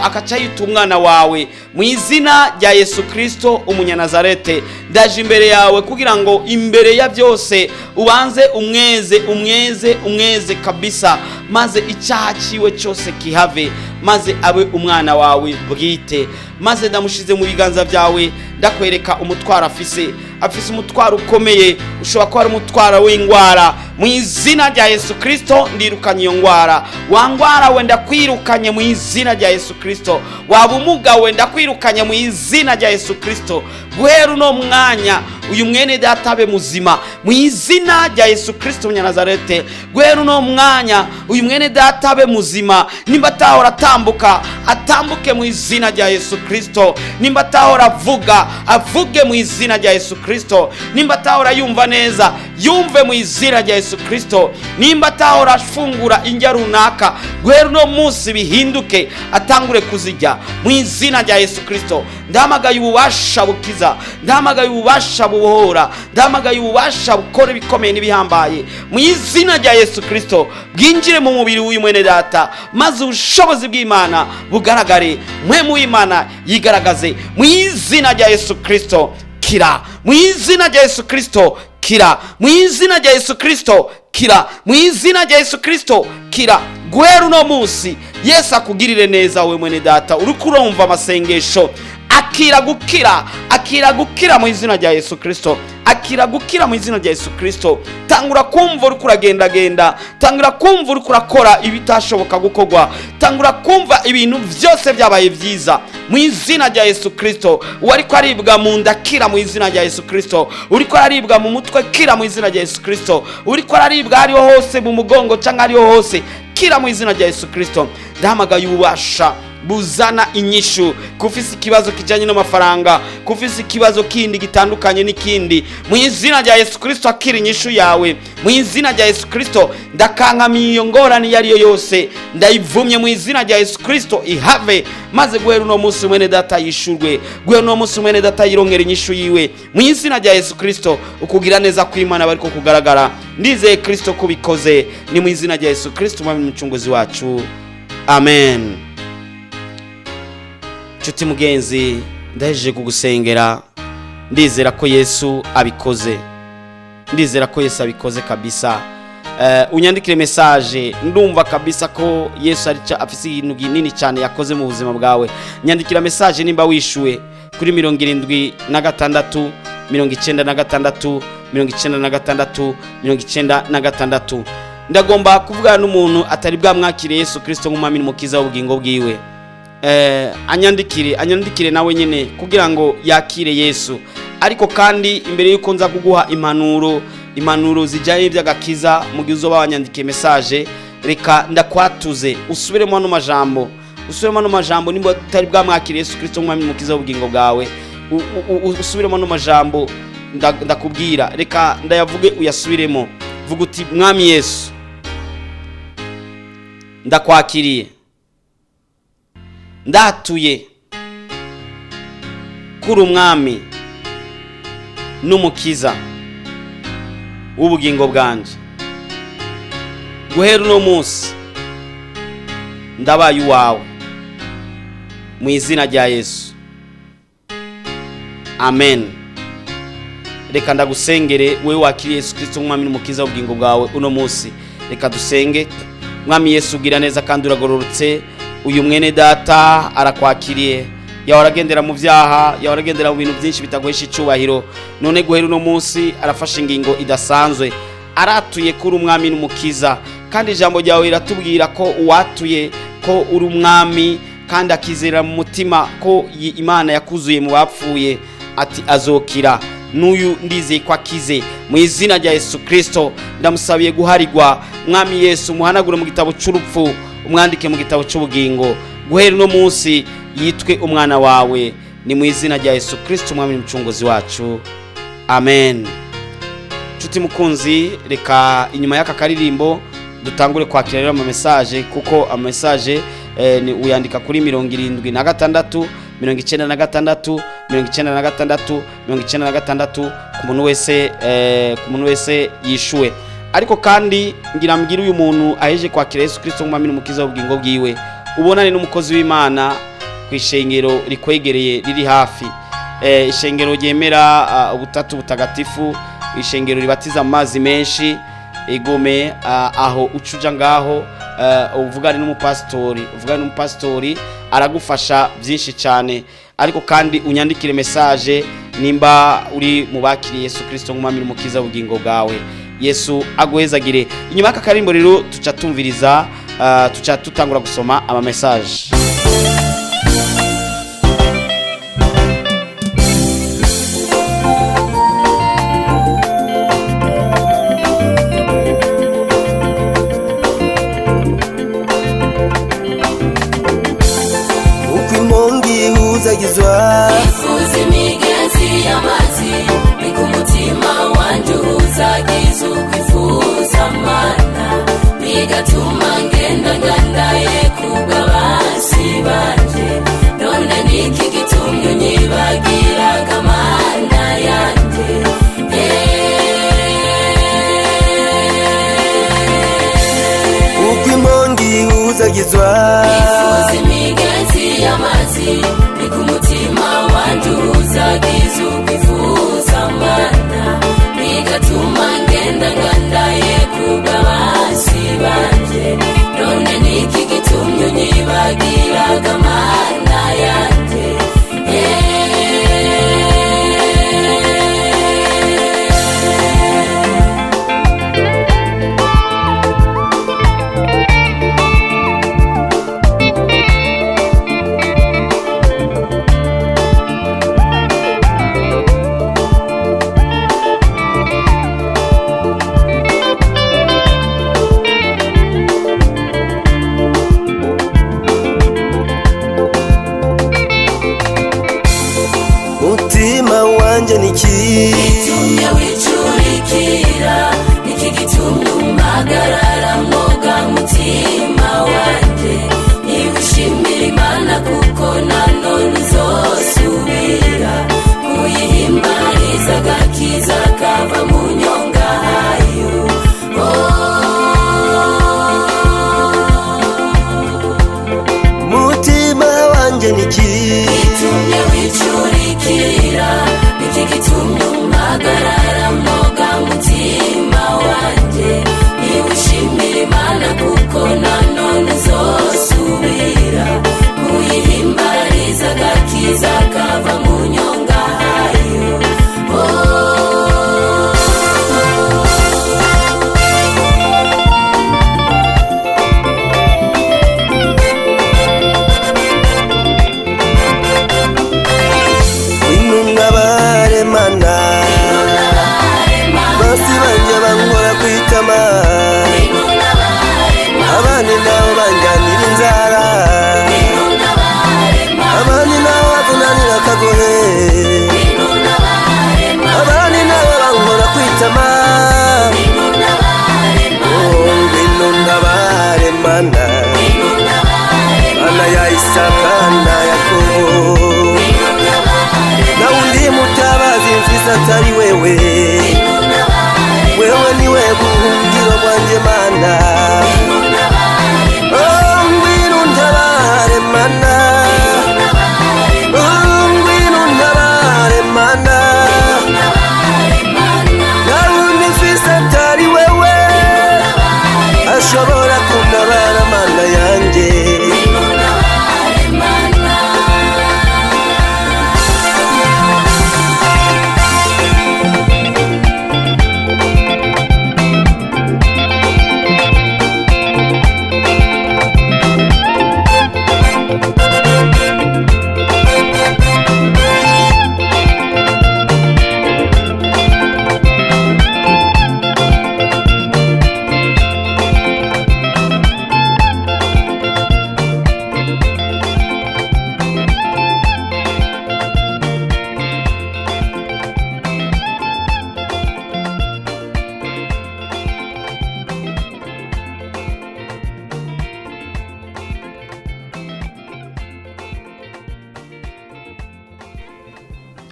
Speaker 6: akaca yita umwana wawe. Mu izina rya Yesu Kirisito umunyanazarete, ndaje imbere yawe kugira ngo imbere ya byose ubanze umweze, umweze, umweze kabisa, maze icyaha cyiwe cyose kihave, maze abe umwana wawe bwite. Maze ndamushize mu biganza byawe, ndakwereka umutwaro afise. Afise umutwaro ukomeye, ushobora kuba ari umutwaro w'indwara. Mu izina rya Yesu Kirisito ndirukanye iyo ndwara. Wa ndwara we, ndakwirukanye mu izina rya Yesu Kirisito. Wa bumuga we, ndakwirukanye mu izina rya Yesu Kirisito. Guhera uno mwanya uyu mwene data abe muzima mu izina rya Yesu Kirisito umunyanazarete. Guhera uno mwanya uyu mwene data abe muzima. Nimba atahora atambuka, atambuke mu izina rya Yesu Kirisito. Nimba atahora avuga, avuge mu izina rya Yesu Kirisito. Nimba atahora yumva neza, yumve mu izina rya Yesu Kirisito. Nimba atahora afungura indya runaka, guhera uno munsi bihinduke, atangure kuzijya mu izina rya Yesu Kirisito. Ndahamagaye ububasha bukiza, ndahamagaye ububasha bubohora, ndahamagaye ububasha bukora ibikomeye n'ibihambaye mu izina rya Yesu Kirisito, bwinjire mu mubiri w'uyu mwene data, maze ubushobozi bw'Imana bugaragare, mpwemu w'Imana yigaragaze mu izina rya Yesu Kirisito. Kira mu izina rya Yesu Kirisito, kira mu izina rya Yesu Kirisito, kira mu izina rya Yesu Kirisito, kira. Guhera uno munsi Yesu akugirire neza. Wowe mwene data uriko urumva amasengesho, akira gukira, akira gukira mu izina rya Yesu Kirisito, akira gukira mu izina rya Yesu Kirisito. Tangura kumva uriko uragendagenda, tangura kumva uriko urakora ibitashoboka gukorwa, tangura kumva ibintu byose byabaye byiza mu izina rya Yesu Kirisito. Uwariko aribwa mu nda, kira mu izina rya Yesu Kirisito. Uriko araribwa mu mutwe, kira mu izina rya Yesu Kirisito. Uriko araribwa hariho hose, mu mugongo cyangwa hariho hose, kira mu izina rya Yesu Kirisito. Ndahamagaye ububasha Buzana inyishu. Kufise ikibazo kijanye n'amafaranga, kufise ikibazo kindi gitandukanye n'ikindi, mu izina rya Yesu Kristo akira inyishu yawe. Mu izina rya Yesu Kristo ndakankamiye iyo ngorane iyo ariyo yose, ndayivumye mu izina rya Yesu Kristo, ihave. Maze guhera uno munsi mwene data yishurwe, guhera uno munsi mwene data yirongera inyishu yiwe mu izina rya Yesu Kristo. Ukugira neza kw'Imana bariko kugaragara, ndizeye Kristo kubikoze, ni mu izina rya Yesu Kristo umwami n'umucunguzi wacu, amen. Nshuti mugenzi, ndahejeje kugusengera, ndizera ko Yesu abikoze, ndizera ko Yesu abikoze kabisa. Unyandikire message, ndumva kabisa ko Yesu ari afise ikintu kinini cyane yakoze mu buzima bwawe. Nyandikira message nimba wishuwe kuri 76 96 96 96. Ndagomba kuvugana n'umuntu atari bwamwakire Yesu Kristo nk'umwami n'umukiza w'ubugingo bwiwe. Anyandikire nawe nyene kugira ngo yakire Yesu. Ariko kandi imbere yuko nza kuguha impanuro zijyanye n'iby'agakiza, mu gihe uzoba wanyandikiye message, reka ndakwatuze usubiremo ano majambo, usubiremo ano majambo nimba utari bwamwakire Yesu Kristo nk'umwami n'umukiza w'ubugingo bwawe. Usubiremo ano majambo ndakubwira, reka ndayavuge uyasubiremo. Vuga uti: "Mwami Yesu, ndakwakiriye, ndatuye kuri umwami n'umukiza w'ubugingo bwanje. Guhera uno munsi ndabaye uwawe mu izina rya Yesu, amen." Reka ndagusengere wewe wakiriye Yesu Kristo nk'umwami n'umukiza w'ubugingo bwawe uno munsi. Reka dusenge. Mwami Yesu, ugira neza kandi uragororotse. Uyu mwene data arakwakiriye, yahora agendera mu byaha, yahora agendera mu bintu byinshi bitaguhesha icubahiro. None guhera uno munsi arafashe ingingo idasanzwe, aratuye kuri umwami n'umukiza. Kandi ijambo ryawe riratubwira ko uwatuye ko uri umwami kandi akizera mu mutima ko Imana yakuzuye mu bapfuye, ati azokira. N'uyu ndizeye ko akize mu izina rya Yesu Kristo. Ndamusabiye guharigwa. Mwami Yesu, muhanagure mu gitabo cy'urupfu, umwandike mu gitabo cy'ubugingo. Guhera uno munsi yitwe umwana wawe. Ni mu izina rya Yesu Kristo umwami n'umucunguzi wacu, amen. Nshuti mukunzi, reka inyuma y'aka karirimbo dutangure kwakira rero ama message, kuko ama message ni uyandika kuri 76 96 96 96 ku muntu wese, ku muntu wese yishuwe. Ariko kandi ngira mbwire uyu muntu aheje kwakira Yesu Kristo nk'umwami n'umukiza w'ubugingo bwiwe, ubonane n'umukozi w'Imana ku ishengero rikwegereye riri hafi, ishengero ryemera ubutatu butagatifu, ishengero ribatiza mu mazi menshi igome. Aho ucuja ngaho, uvugane n'umupasitori, uvugane n'umupasitori aragufasha byinshi cyane. Ariko kandi unyandikire message nimba uri mu bakiriye Yesu Kristo nk'umwami n'umukiza w'ubugingo bwawe. Yesu aguhezagire. Inyuma y'aka karimbo rero tuca tumviriza, tuca tutangura gusoma ama message.
Speaker 7: Uko imongi ihuzagizwa.
Speaker 9: Ifuza imigenzi y'amazi, ni ku mutima wanjye uhuzagiza ukwifuza mana, bigatuma ngenda ngandaye kubw'abansi banje. None niki gitumye unyibagiraga, mana yanjye?
Speaker 7: Uko imongi ihuzagizwa.
Speaker 9: Ifuza imigenzi y'amazi, ni ku mutima wanjye uhuzagiza ukwifuza mana, bigatuma ngenda ngandaye kubw'abansi banje. None niki gitumye unyibagiraga, mana yanjye?
Speaker 7: Wanje niki
Speaker 9: Gitumye wicurikira, niki gitumye umpagarara mwoga mutima wanje? Niba ushimira Imana kuko nanone uzosubira kuyihimbariza agakiza kava mu nyonga hayo.
Speaker 7: Mutima wanje niki
Speaker 9: Gitumye wicurikira, niki gitumye umpagarara mwoga mutima wanje? Niba ushimira Imana kuko nanone uzosubira kuyihimbariza agakiza kava mu nyonga hayo.
Speaker 7: Intunga baremana basi banje bankora kwitama, abandi nabo banjanira inzara, abandi nabo bavunanira akagohe, abandi nabo bankora kwitama. Oh, ngwino ndabaremana, mana ya Isaka na Yakobo, na undi mutabazi mfise atari wewe. Wewe niwe buhungiro bwanje Mana. Oh, ngwino untabare Mana. Oh, ngwino untabare Mana. Na wundi mfise atari wewe ashobora kuntabara Mana yanje.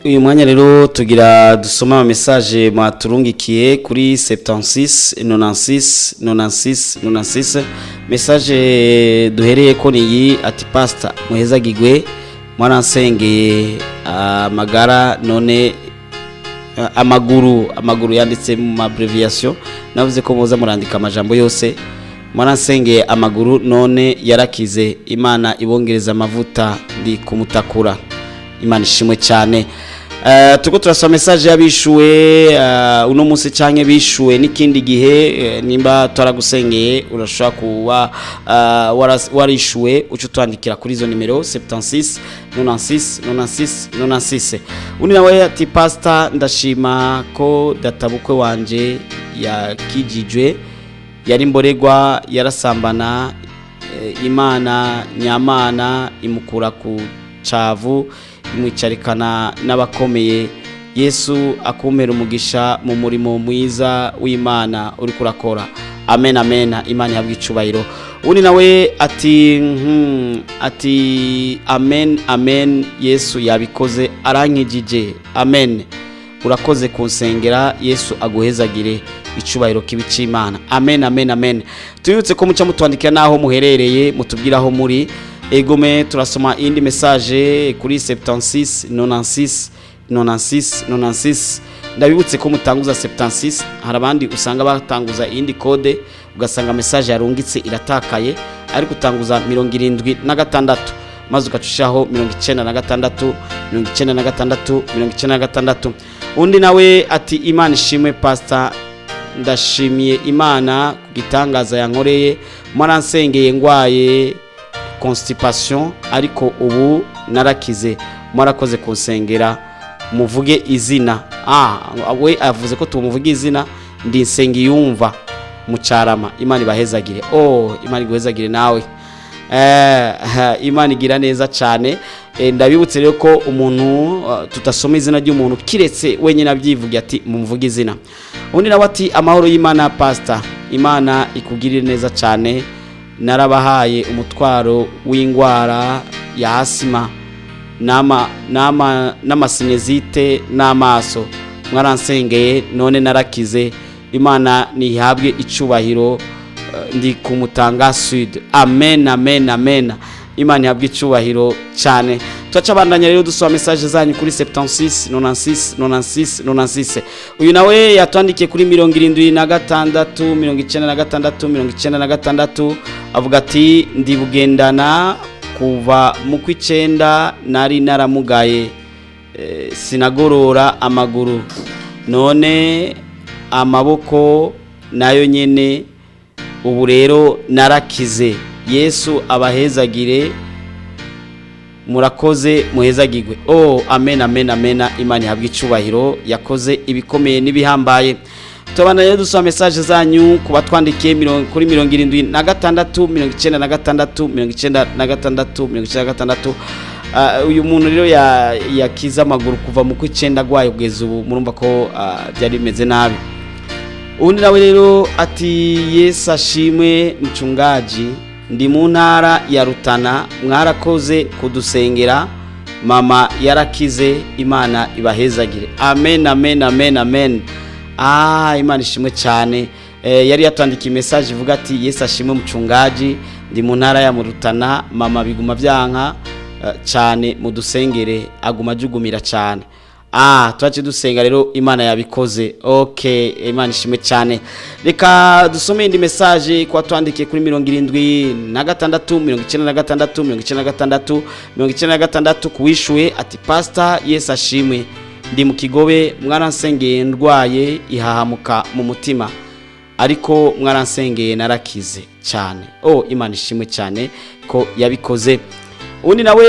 Speaker 6: Uyu mwanya rero tugira dusoma ama message mwaturungikiye kuri 76 96 96 96. Message duhereye ko niyi, ati: "Pastor, muhezagigwe, mwaransengeye amagara none amaguru." Amaguru yanditse mu abbreviation, navuze ko muza murandika amajambo yose. "Mwaransengeye amaguru none yarakize, Imana ibongereza amavuta, ndi kumutakura." Imana ishimwe cyane. Turiko turasoma message y'abishuwe uno munsi canke bishuwe n'ikindi gihe. Nimba twaragusengeye, urashobora kuba warishuwe, uca utwandikira kuri izo nimero 76 96 96 96. Undi nawe ati: "Pastor, ndashima ko databukwe wanje yakijijwe, yari mboregwa, yarasambana. Imana nyamana imukura ku cavu, imwicarikana n'abakomeye. Yesu akumpera umugisha mu murimo mwiza w'Imana uri kurakora." Amen, amen, Imana ihabwe icubahiro. Undi nawe ati ati: "Amen, amen, Yesu yabikoze, arankijije, amen. Urakoze kunsengera, Yesu aguhezagire, icubahiro kibi c'Imana." Amen, amen, amen. Tubibutse ko muca mutwandikira n'aho muherereye, mutubwira aho muri. Egome, turasoma iyindi message kuri 76 96 96 96. Ndabibutse ko mutanguza 76. Hari abandi usanga batanguza iyindi code, ugasanga message yarungitse iratakaye, ariko utanguza 76, maze ugacushaho 96 96 96. Undi nawe ati: "Imana ishimwe pastor, ndashimiye Imana ku gitangaza yankoreye. Mwaransengeye ngwaye constipation, ariko ubu narakize. Mwarakoze kunsengera, muvuge izina." We avuze ko tumuvuge izina. "Ndi Nsengiyumva Mucarama, Imana ibahezagire." Oh, Imana iguhezagire nawe. Imana igira neza cyane. Ndabibutse rero ko umuntu tutasoma izina ry'umuntu kiretse wenyine abyivuge ati mumvuge izina. Undi nawe ati amahoro y'Imana pastor, Imana ikugirire neza cyane, narabahaye umutwaro w'indwara ya asima n'amasinezite n'amaso, mwaransengeye none narakize, Imana ntihabwe icubahiro, ndi kumutanga sud. Amen, amen, amen. Imana ihabwe icubahiro cyane. Turacabandanya rero dusoma message zanyu kuri 76 96 96 96. Uyu nawe yatwandikiye kuri 76 96 96, avuga ati ndi bugendana kuva mu kw'icenda nari naramugaye, sinagorora amaguru, none amaboko nayo nyene, ubu rero narakize. Yesu abahezagire, murakoze, muhezagirwe. Oh, amen, amen, amen. Imana ihabwe icubahiro, yakoze ibikomeye n'ibihambaye. Tubana rero dusoma message zanyu ku batwandikiye kuri 76 96 96 96. Uyu muntu rero yakize amaguru kuva mu kw'icenda agwaye kugeza ubu, murumva ko byari bimeze nabi. Undi nawe rero ati Yesu ashimwe mchungaji, ndi mu ntara ya Rutana, mwarakoze kudusengera, mama yarakize, Imana ibahezagire. Amen, amen, amen, amen. Imana ishimwe cyane. Yari yatwandikiye message ivuga ati Yesu ashimwe mchungaji, ndi mu ntara ya Rutana, mama biguma byanka cyane, mudusengere, aguma ajugumira cyane. Twace dusenga rero, Imana yabikoze. Okay, Imana ishimwe cyane. Reka dusome indi message kwa twandikiye kuri 76 96 96 96 kuwishuwe ati pastor Yesu ashimwe, ndi mu Kigobe, mwaransengeye ndwaye ihahamuka mu mutima, ariko mwaransengeye narakize cyane. Oh, Imana ishimwe cyane ko yabikoze. Undi nawe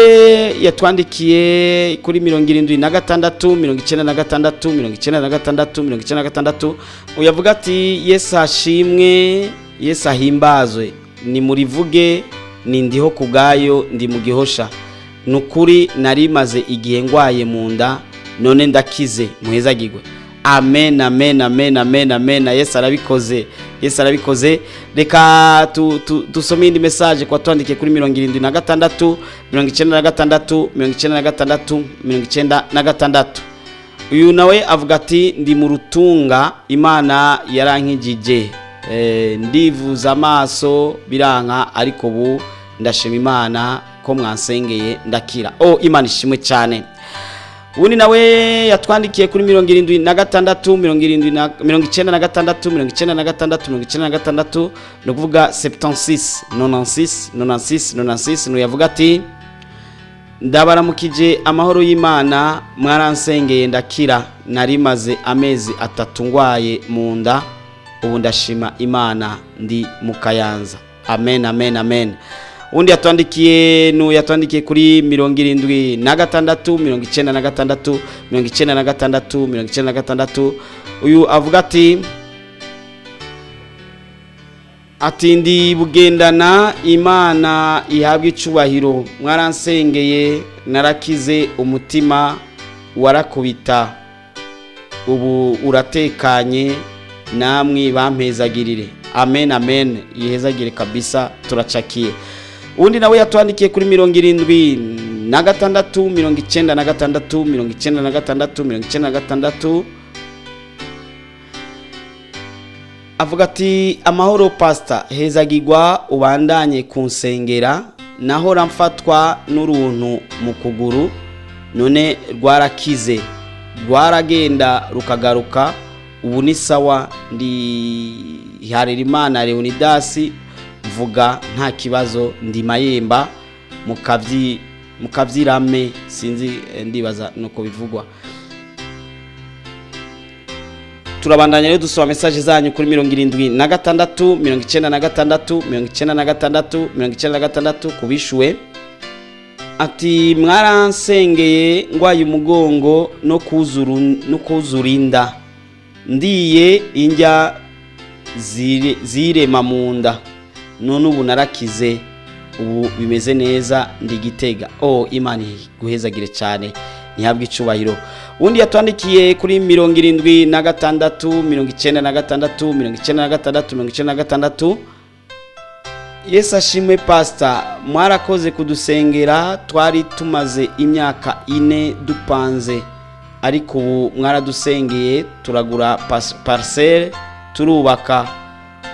Speaker 6: yatwandikiye kuri 76 96 96 96, uyavuga ati Yesu ashimwe, Yesu ahimbazwe, ni murivuge, ni ndiho kubwayo, ndi mu Gihosha, nukuri narimaze igihe ngwaye mu nda, none ndakize, muhezagirwe. Amen, amen, amen, amen, amen. Yesu arabikoze, Yesu arabikoze. Reka dusome indi message kwa twandikiye kuri 76 96 96 96. Uyu nawe avuga ati ndi mu Rutunga, Imana yarankijije, ndivuza amaso biranka, ariko ubu ndashima Imana ko mwansengeye ndakira. Oh, Imana ishimwe cyane. Ubundi nawe yatwandikiye kuri 76 96 96 96, ni ukuvuga 76 96 96 96. Nuyavuga ati ndabaramukije amahoro y'Imana, mwaransengeye ndakira, narimaze amezi 3 ngwaye mu nda, ubu ndashima Imana, ndi mu Kayanza. Amen, amen, amen. Undi yatwandikiye nu yatwandikiye kuri 76 96 96 96. Uyu avuga ati ndi bugendana, Imana ihabwe icubahiro, mwaransengeye narakize, umutima warakubita, ubu uratekanye, namwe bampezagirire. Amen, amen, yihezagire kabisa, turacakiye. Undi nawe yatwandikiye kuri 76 96 96 96, avuga ati amahoro pastor, hezagirwa, ubandanye kunsengera, nahora mfatwa n'uruntu mu kuguru, none rwarakize, rwaragenda rukagaruka, ubu ni sawa, ndi Harerimana Leonidas, mvuga nta kibazo, ndi Mayemba mukabyirame, sinzi, ndibaza nuko bivugwa. Turabandanya rero dusoma message zanyu kuri 76 96 96 96 kubishuwe ati mwaransengeye ngwaye umugongo no kuzurinda, ndiye injya zirema mu nda, none ubu narakize. Ubu bimeze neza, ndi Gitega. Oh, Imana iguhezagire cyane, ntihabwe icubahiro. Undi yatwandikiye kuri 76 96 96 96: "Yesu ashimwe pastor, mwarakoze kudusengera. Twari tumaze imyaka 4 dupanze, ariko ubu mwaradusengeye turagura parcelle, turubaka.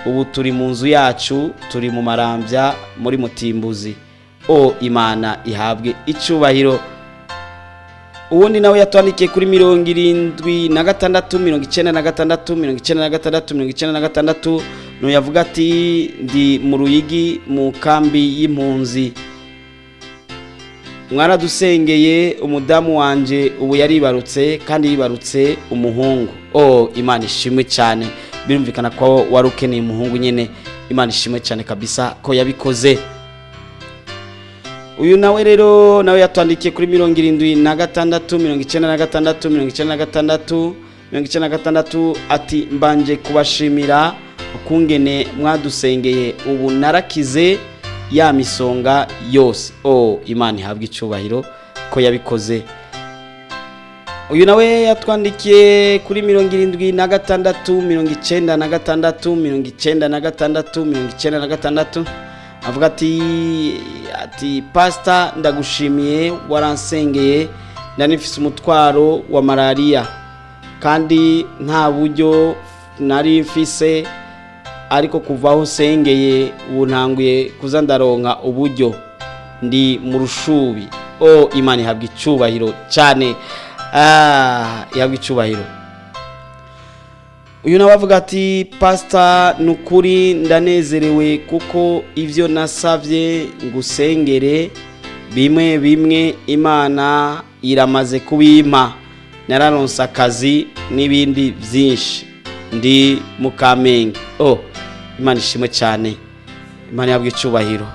Speaker 6: Ubu turi mu nzu yacu, turi mu Marambya muri Mutimbuzi. O Imana ihabwe icubahiro." Uwundi nawe yatwandikiye kuri 76 96 96 96, nuyavuga ati: "Ndi mu Ruyigi mu kambi y'impunzi. Mwaradusengeye, umudamu wanje ubu yaribarutse kandi yibarutse umuhungu. Oh, Imana ishimwe cyane." Birumvikana ko wari ukeneye umuhungu nyine. Imana ishimwe cyane kabisa ko yabikoze. Uyu nawe rero nawe yatwandikiye kuri 76 96 96 96 ati: "Mbanje kubashimira ukungene mwadusengeye, ubu narakize ya misonga yose." Oh, Imana ihabwe icubahiro ko yabikoze. Uyu nawe yatwandikiye kuri 76 96 96 96, avuga ati: "Pastor, ndagushimiye, waransengeye, nari umutwaro wa malariya kandi nta buryo nari mfise, ariko kuva aho usengeye ubu ntanguye kuza ndaronka uburyo. Ndi mu Rushubi." O Imana ihabwa icubahiro cyane. Ah, ihabwa icubahiro. Uyu nawe avuga ati: "Pastor, ni ukuri ndanezerewe kuko ibyo nasabye ngusengere bimwe bimwe Imana iramaze kubimpa. Nararonse akazi n'ibindi byinshi. Ndi mu Kamenge." Oh, Imana ishimwe cyane, Imana ihabwa icubahiro.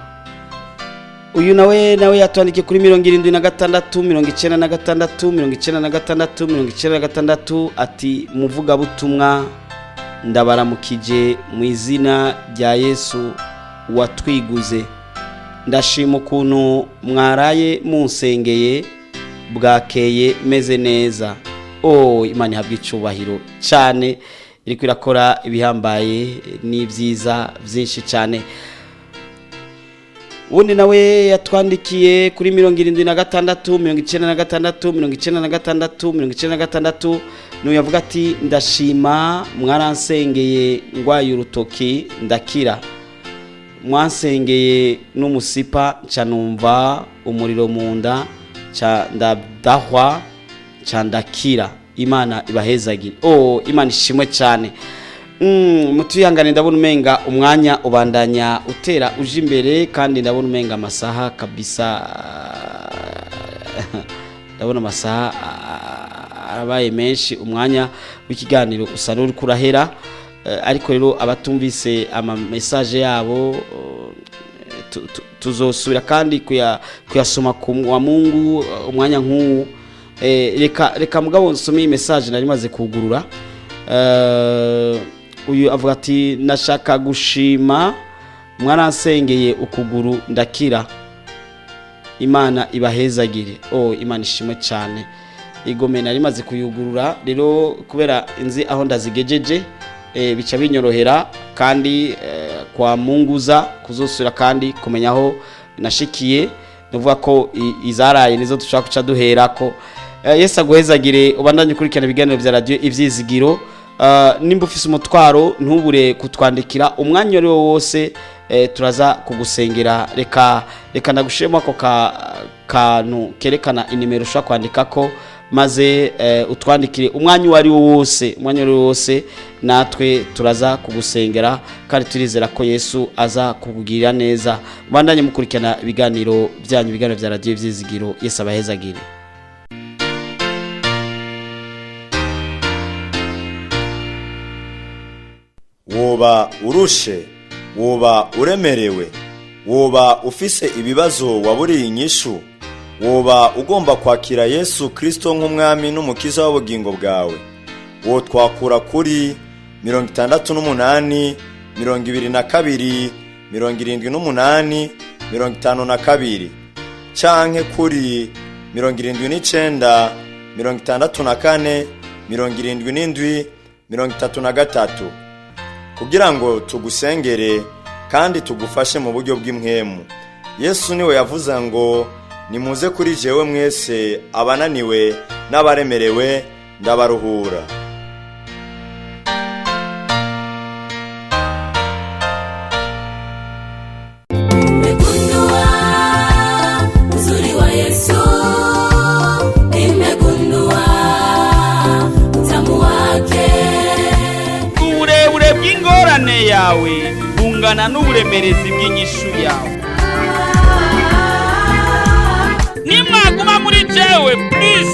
Speaker 6: Uyu nawe yatwandikiye kuri 76 96 96 96 ati: "Muvugabutumwa, ndabaramukije mu izina rya Yesu watwiguze. Ndashima ukuntu mwaraye munsengeye, bwakeye meze neza." Oh, Imana ihabwa icubahiro cyane, iriko irakora ibihambaye n'ibyiza byinshi cyane. Ubundi nawe yatwandikiye kuri 76 96 96 96, n'uyu yavuga ati: "Ndashima, mwaransengeye ngwaye urutoki ndakira, mwansengeye n'umusipa nca numva umuriro mu nda, nca ndadahwa, nca ndakira. Imana ibahezagire." Oh, Imana ishimwe cyane. Mutuyangane, ndabona umenga umwanya ubandanya utera uje imbere, kandi ndabona umenga amasaha kabisa, ndabona amasaha arabaye menshi, umwanya w'ikiganiro usa n'uri kurahera. Ariko rero abatumvise ama message yabo, tuzosubira kandi kuyasoma ku wa Mungu umwanya nk'uwu. Reka mugabo nsome iyi message nari maze kugurura. Uyu avuga ati: "Nashaka gushima, mwaransengeye ukuguru ndakira. Imana ibahezagire." Oh, Imana ishimwe cyane. Igome nari maze kuyugurura rero, kubera inzi aho ndazigejeje, bica binyorohera kandi kwa Munguza kuzosubira kandi kumenya aho nashikiye. Nuvuga ko izaraye nizo dushaka guca duherako. Yesu aguhezagire, ubandanye ukurikirana ibiganiro bya Radio Ivyizigiro. Nimba ufise umutwaro, ntubure kutwandikira umwanya uwo ari wo wose, turaza kugusengera. Reka ndagushiremo ako kantu kerekana inimero ushobora kwandikako, maze utwandikire umwanya uwo ari wo wose, umwanya uwo ari wo wose, natwe turaza kugusengera kandi turizera ko Yesu aza kukugirira neza. Ubandanye mukurikirana ibiganiro byanyu, ibiganiro bya Radio Ivyizigiro. Yesu abahezagire.
Speaker 3: Woba urushe, woba uremerewe, woba ufise ibibazo waburiye inyishu, woba ugomba kwakira Yesu Kristo nk'umwami n'umukiza w'ubugingo bwawe, wotwakura kuri 68 22 78. 52 canke kuri 79 64 77 33 kugira ngo tugusengere kandi tugufashe mu buryo bw'impwemu. Yesu niwe yavuze ngo nimuze kuri jewe mwese abananiwe n'abaremerewe, ndabaruhura.
Speaker 9: Nimegundua uzuri wa Yesu, nimegundua utamu wake.
Speaker 1: Uburebure bw'ingorane yawe bungana n'uburemerezi bw'inyishu yawe. Nimwaguma muri jewe plus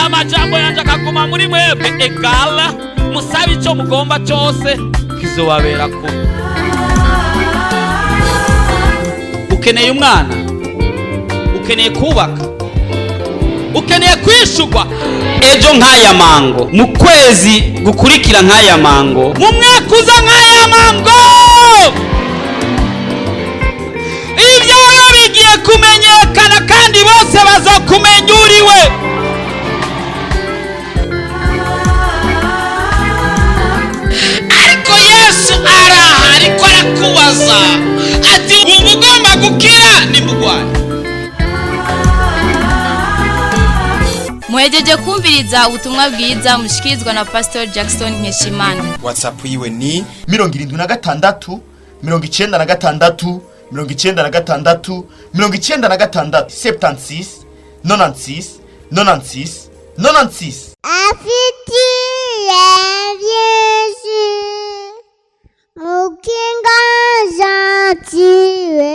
Speaker 1: amajambo yanje akaguma muri mwebwe égale musabe icyo mugomba cyose, kizobabera kuba. Ukeneye umwana, ukeneye kubaka, ukeneye kwishurwa ejo nk'aya mango, mu kwezi gukurikira nk'aya mango, mu mwaka uza nk'aya mango, ibyawe bigiye kumenyekana kandi bose bazokumenya uriwe. Ariko Yesu araha, ariko arakubaza ati: "Wumva ugomba gukira nimugwane?"
Speaker 2: Muhejeje kumviriza ubutumwa bwiza mushikirizwa na Pastor Jackson Nkeshimana.
Speaker 10: WhatsApp yiwe ni
Speaker 4: 76 96 96 96 76 96 96 96.
Speaker 5: Afitiye byinshi mukinga gentile.